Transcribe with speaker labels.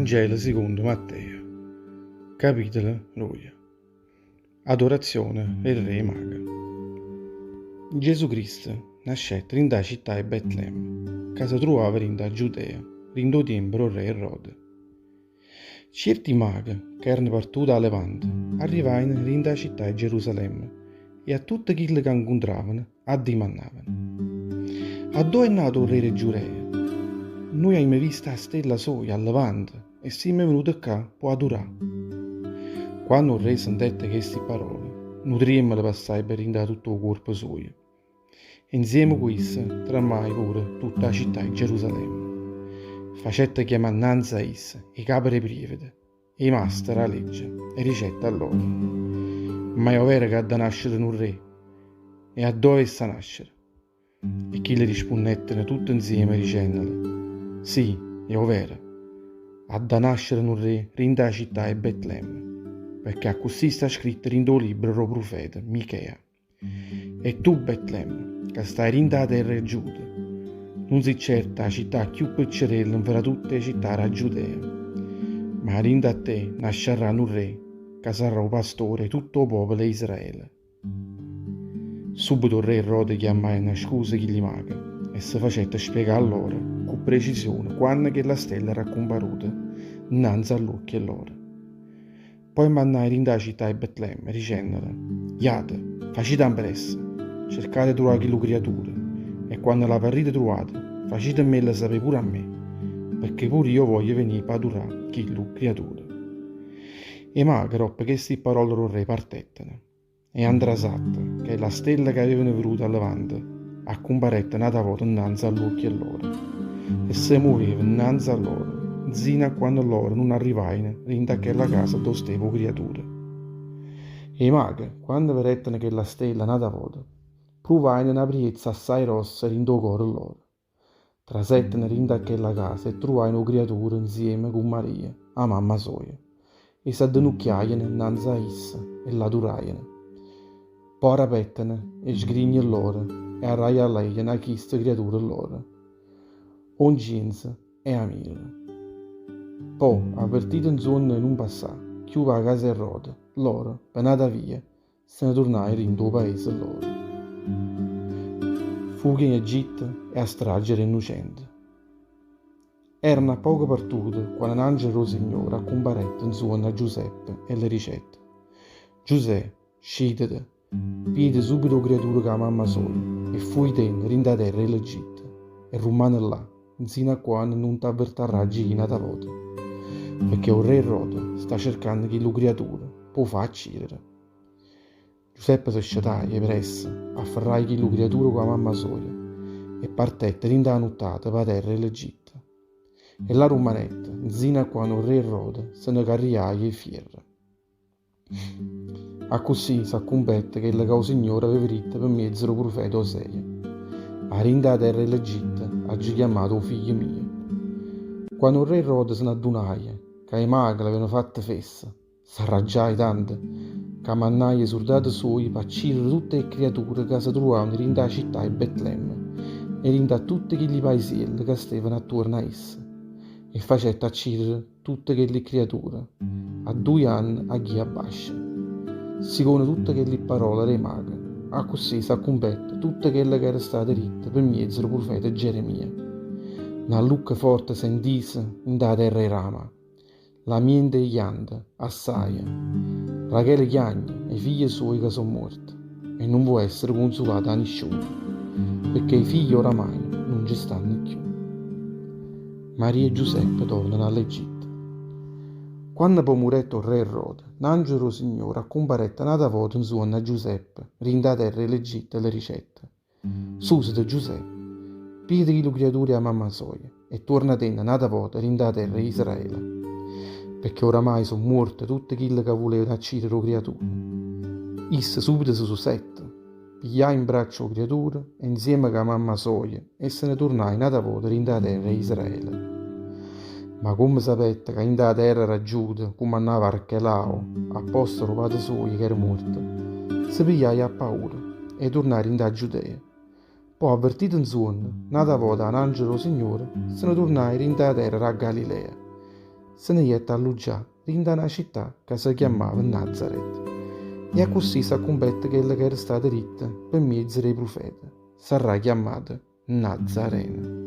Speaker 1: Vangelo sicondo Matteo, capitolo 2. Adorazione d' 'e Re Maghe. Gesù Cristo nascette dint' 'a città 'e Betlemme, ca se truvava dint' 'a Giudea, dint' 'o tiempo d' 'o re Erode. Cierti maghe, ca erano partute 'a Levante, arrivajeno dint' 'a città 'e Gerusalemme e a tutte chille ca 'ncuntravano addimannavano, Addò è nato 'o re d' 'e Giureje? Nuje aimmo visto 'a stella soja a Levante e simme venute ccà p' 'o adurà. Quanno 'o re sentette chesti parole, nu triemmolo passaje pe dint' 'a tutto 'o cuorpo sujo. E nzieme cu isso tremmaje pure tutta 'a città 'e Gerusalemme. Facette chiamà nnanze a isso 'e cape d' 'e prievete e 'e maste d' 'a legge e dicette a loro, Ma è overo ca adda nascere nu rre? E addò avessa nascere? E chille rispunnetteno tutte nzieme dicennole, Sì, è overo, adda nascere nu rre dint' 'a città 'e Betlemme, pecché accussì sta scritto dint' 'o libbro d' 'o prufeta Michea. E tu, Betlemme, ca stai dint' 'a terra 'e Giuda, nun si' certo 'a città cchiù piccerella nfra tutte 'e città d' 'a Giudea, ma 'a dint' a te nasciarrà nu rre ca sarrà 'o pastore 'e tutto 'o popolo 'e Israele. Subito 'o rre Erode chiammaje annascuso chilli maghe e se facette spiegà 'a lloro cu precisione quanno chella stella era accumparuta nnanze a ll'uocchie lloro. Poi mannaje dint' 'a città 'e Betlemme, dicennole, Jate, facite ampressa, cercate 'e truvà chillu criaturo, e quanno l'avarrite truvato, facitemmello sapè pure a me, pecché pure io voglio venì p'adurà chillu criaturo. E maghe, doppo chesti parole d' 'o re, partetteno. E antrasatta, chella stella che avevano veduto a levante, accumparette n'ata vota nnanze a ll'uocchie lloro, e se muveva nnanze a lloro, nzino a quanno lloro nun arrivajeno dint' a chella casa addò steva 'o criaturo. E 'e maghe, quanno vedettero chella stella n'ata vota, pruvajeno na priezza assaje grossa dint' 'o core lloro. Trasetteno dint' a chella casa e truvajeno 'o criaturo nzieme cu Maria, 'a mamma soja, e s'addenucchiajeno nnanze a isso e l'adurajeno. Po' arapetteno 'e sgrigne lloro e arraialajeno a chisto criaturo lloro 'o 'ncienzo e 'a mirra. Po', avvertite 'nzuonno 'e nun passà cchiù p' 'a casa 'e Erode, lloro, pe n'ata via, Se ne turnaje dint' 'o paese lloro. Fuga in Egitto e 'a strage d' 'e nnucente. Erano 'a poco partute quanno n'angelo d' 'o Signore accumparette 'nzuonno a Giuseppe e le dicette, Giusè, scìtete, pigliate subito 'o criaturo cu 'a mamma soja e fuitenne dint' 'a terra 'e l'Egitto e rummane là 'nsino a quanno nun t'avvertarraggio io n'ata vota, pecché 'o rre Erode sta cercanno chillu criaturo p' 'o fà accirere. Giuseppe se scetaje 'e pressa, afferraje chillu criaturo cu 'a mamma soja e partette dint' 'a nuttata p' 'a terra 'e l'Egitto. E là rummanette 'nzino a quanno 'o rre Erode se ne carriaje 'e fierre. Accussì s'accumpette chello ca 'o Signore aveva ditto pe mmiezzo d' 'o prufeta Osea, 'A dint' 'a terra 'e l'Egitto aggio chiammato 'o figlio mio. Quanno 'o rre Erode se n'addunaje ca 'e maghe l'avevano fatto fesso, S'arraggiaje tanto ca mannaje 'e surdate suoje p'accirere tutte 'e ccriature ca se truvavano dint' 'a città 'e Betlemme e dint' a tutte chilli paisielle ca stevano attuorno a essa, e facette accirere tutte chelli ccriature 'a duje anne a ghì abbascio. Sicondo tutte chelli pparole d' 'e maghe, accussì s'accumpette tutto chello ca era stato ditto pe mmiezo d' 'o prufeta Geremia. N'allucco forte se 'ntise 'int' 'a terra 'e Rama. Lamiente e chiante, assaje. Rachele chiagne 'e figlie suoje ca so' muorte e nun vo' essere cunzulata 'a nisciuno, pecché 'e figlie oramaje nun ce stanno cchiù. Maria e Giuseppe tornano 'a ll'Egitto. Quanno po' murette 'o rre Erode, n'angelo d' 'o Signore accumparette n'ata vota 'nzuonno a Giuseppe dint' 'a terra 'e ll'Egitto e le dicette, Susete, Giusè, pigliate chillu criaturo e 'a mamma soja e tuornatenne n'ata vota dint' 'a terra 'e Israele, pecché oramai so' muorte tutte chille ca vulevano accirere 'o criaturo. Isso subito se susette, pigliaje 'mbraccio 'o criaturo e 'nzieme cu 'a mamma soja e se ne turnaje n'ata vota dint' 'a terra 'e Israele. Ma comme sapette ca 'int' 'a terra d' 'a Giuda cummannava Archelao a posto d' 'o pate suojo ch'era muorto, se pigliaje appaura. 'e turnà dint' 'a Giudea. Po' avvertito 'nzuonno, n'ata vota 'a n'angelo d' 'o Signore, se ne turnaje dint' 'a terra d' 'a Galilea. se ne jette a alluggià dint' 'a na città ca se chiammava Nazaret. E accussì s'accumpette chello ca era stato ditto pe' mmiezzo d' 'e prufete, Sarrà chiammato Nazareno.